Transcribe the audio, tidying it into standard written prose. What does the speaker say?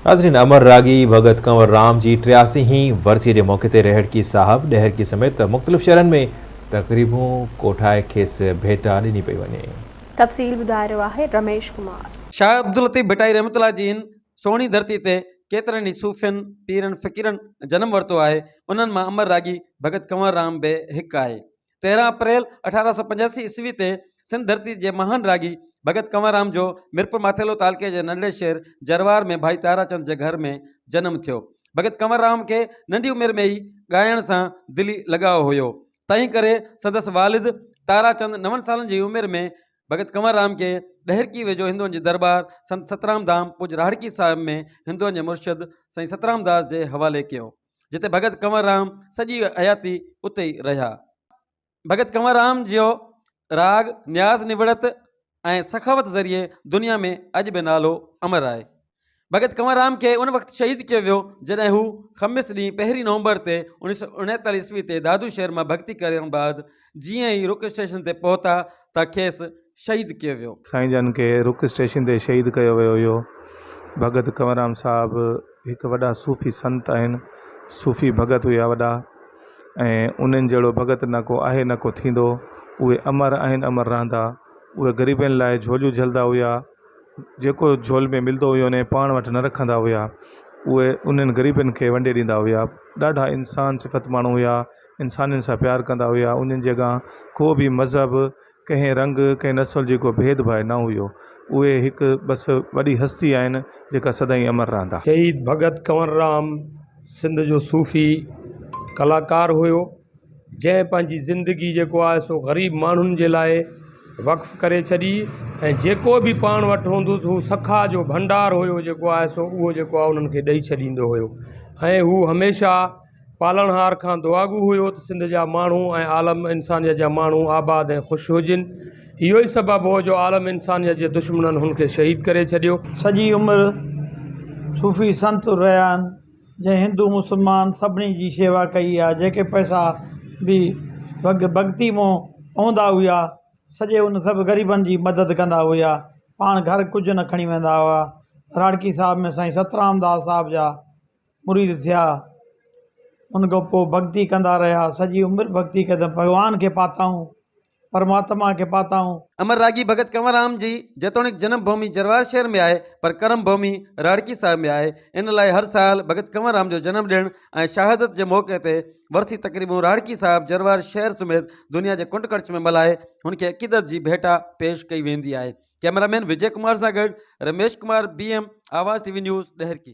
ناظرين امر راڳي ڀڳت ڪنور رام جي 83 هين ورسي جي موقعي تي رهڙڪي صاحب ڏهرڪي سميت مختلف شهرن ۾ تقريبون ڪوٺائي کيس ڀيٽا ڏني پئي وڃي. تفصيل ٻڌائي رهيو آهي رميش ڪمار. شاهه عبداللطيف ڀٽائي رحمة الله جي هن سهڻي ڌرتي تي ڪيترن ئي صوفين، پيرن، فقيرن جنم ورتو آهي، انهن مان امر راڳي ڀڳت ڪنور رام به هڪ آهي. 13 اپريل 1885 عيسوي تي سنڌ ڌرتي جي مهان راڳي ڀڳت ڪنور رام جو ميرپور ماٿيلو تعلقي جي ننڍڙي شهر جروار ۾ ڀائي تارا چند جي گهر ۾ جنم ٿيو. ڀڳت ڪنور رام کي ننڍي عمر ۾ ئي ڳائڻ سان دلي لڳاء هيو، تنهن ڪري سندس والد تارا چند نون سالن جي عمر ۾ ڀڳت ڪنور رام کي ڏهرڪي ويجهو هندوئن جي درٻار سنت سترام ڌام پوڄ راهڙڪي صاحب ۾ هندوئن جي مرشد سائين سترام داس جي حوالي ڪيو. جتي ڀڳت ڪنور رام سڄي حياتي اتي ئي رهيا. ڀڳت ڪنور رام جو راڳ، نياز نوڙت ۽ سخاوت ذريعي دنيا ۾ اڄ به نالو امر آهي. ڀڳت ڪنور رام کي ان وقت شهيد ڪيو ويو جڏهن هو خميس ڏينهن پهرين نومبر تي 1939 عيسوي تي دادو شهر مان ڀڳتي ڪرڻ بعد جيئن ئي رڪ اسٽيشن تي پهتا ته کيس شهيد ڪيو ويو. سائين جن کي رڪ اسٽيشن تي شهيد ڪيو ويو هيو. ڀڳت ڪنور رام صاحب هڪ وڏا صوفي سنت آهن. صوفي ڀڳت هيا وڏا ۽ انهن جهڙو ڀڳت نه ڪو آهي نه ڪو ٿيندو. اهي امر آهن امر رهندا. اهي غريبن لاء جهوليون جهلدا هيا. جيڪو جهول ۾ ملندو هيو انهي پاڻ وٽ نه رکندا هيا. اهي انهن غريبن کي ونڊي ڏيندا هيا. ڏاڍا انسان صفت ماڻهو هيا. انسانن سان پيار ڪندا هيا. انهن جي اڳيان ڪو به مذهب ڪنهن رنگ ڪنهن نسل جي ڪو ڀيد ڀاء نه هيو. اهي هڪ بس وڏي هستي آهن جيڪا سدائين امر رهندا. شهيد ڀڳت ڪنور رام سنڌ جو صوفي ڪلاڪار هيو جنهن پنهنجي زندگي جيڪو آهي سو غريب ماڻهن جي لاء وقف ڪري ڇڏي ۽ جيڪو به پاڻ وٽ هوندس هو سکا جو ڀنڊار هيو جيڪو آهي سو اهو جيڪو آهي انهن کي ڏئي ڇڏيندو هيو ۽ هو هميشه پالڻهار کان دعاگو هيو ته سنڌ جا ماڻهو ۽ عالم انسانيت جا ماڻهو آباد ۽ خوش هجن. اهو ئي سبب هو جو عالم انسانيت جي دشمنن هن کي شهيد ڪري ڇڏيو. سڄي عمر صوفي سنت رهيا آهن، جنهن هندو مسلمان سڀني جي شيوا ڪئي آهي، جيڪي پئسا به ڀڳتي مون پوندا هيا، سڄي ان سڀ غريبن جي مدد ڪندا هيا، پاڻ گهر ڪجهه نه کڻي ويندا هئا. راڙڪي صاحب ۾ سائين سترام داس صاحب جا مريد ٿيا. ان کان پوء ڀڳتي ڪندا رهيا. سڄي عمر ڀڳتي ڪئي ته ڀڳوان کي پاتائون، پرماتما کي پاتائون. امر راڳي ڀڳت ڪنور رام جي جيتوڻيڪ جنم ڀومي جروار شهر ۾ آهي پر ڪرم ڀومي راڙڪي صاحب ۾ آهي ان لاء هر سال ڀڳت ڪنور رام جو جنم ڏڻ ۽ شهادت جي موقعي تي ورسي تقريبون راڙڪي صاحب جروار شهر سميت دنيا جي ڪنڊ ڪڙڇ ۾ ملهائي هن کي عقيدت جي ڀيٽا پيش ڪئي ويندي آهي. ڪئميرا مين وجي ڪمار سان گڏ Ramesh Kumar B M Awaz T V news Daharki.